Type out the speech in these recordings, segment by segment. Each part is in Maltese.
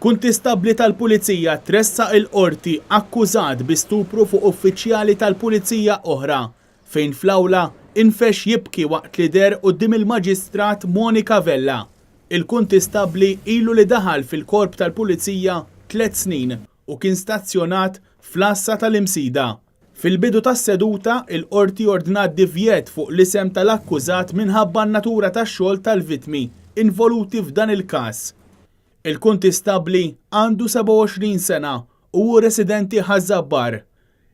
Kuntistabbli tal-Pulizija tressaq il-Qorti akkużat bi stupru fuq uffiċjali tal-Pulizija oħra, fejn fl-awla infexx jibki waqt li deher quddiem il-Maġistrat Monica Vella. Il-kuntistabbli ilu li daħal fil-Korp tal-Pulizija tlett snin u kien stazzjonat fl-Għassa tal-Imsida. Fil-bidu tas-seduta, il-Qorti ordnat divjett fuq l-isem tal-akkużat minħabba n-natura tax-xogħol tal-vittmi involuti f'dan il-każ. Il-kuntistabbli għandu 27 sena u hu residenti Ħaż-Żabbar.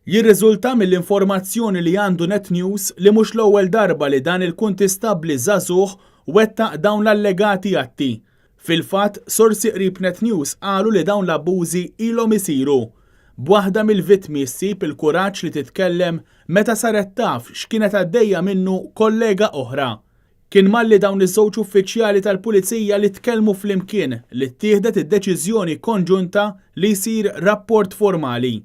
Jirriżulta mill-informazzjoni li għandu Net News li mhux l-ewwel darba li dan il-kuntistabbli żagħżugħ wettaq dawn l-allegati atti. Fil-fatt, sorsi qrib Net News qalu li dawn l-abbużi ilhom isiru. B'waħda mill-vittmi ssib il-kuraġġ li titkellem meta saret taf x'kienet għaddejja minnu kollega oħra. Kien malli dawn iż-żewġ uffiċjali tal-Pulizija li tkellmu flimkien li ttieħdet id-deċiżjoni konġunta li jsir rapport formali.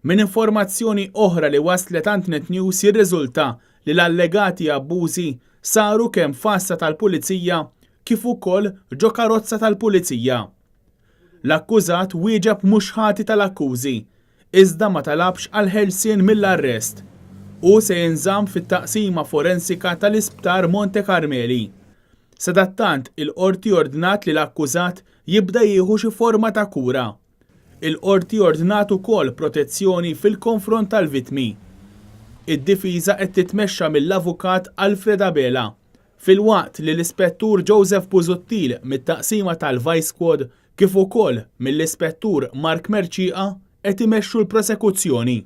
Minn informazzjoni oħra li waslet għand Net News jirriżulta li l-allegati abbużi saru kemm f'għassa tal-Pulizija kif ukoll ġo karozza tal-Pulizija. L-akkużat wieġeb mhux ħati tal-akkużi, iżda ma talabx għall-ħelsien mill-arrest. Hu se jinżamm fit-taqsima forensika tal-Isptar Monte Carmeli. Sadattant, il-Qorti ordnat li l-akkużat jibda jieħu xi forma ta' kura. Il-Qorti ordnat ukoll protezzjoni fil-konfront tal-vittmi. Id-difiża qed titmexxa mill-Avukat Alfred Abela, filwaqt li l-Ispettur Joseph Busuttil mit-Taqsima tal-Vice Squad kif ukoll mill-Ispettur Mark Mercieca qed imexxu l-prosekuzzjoni.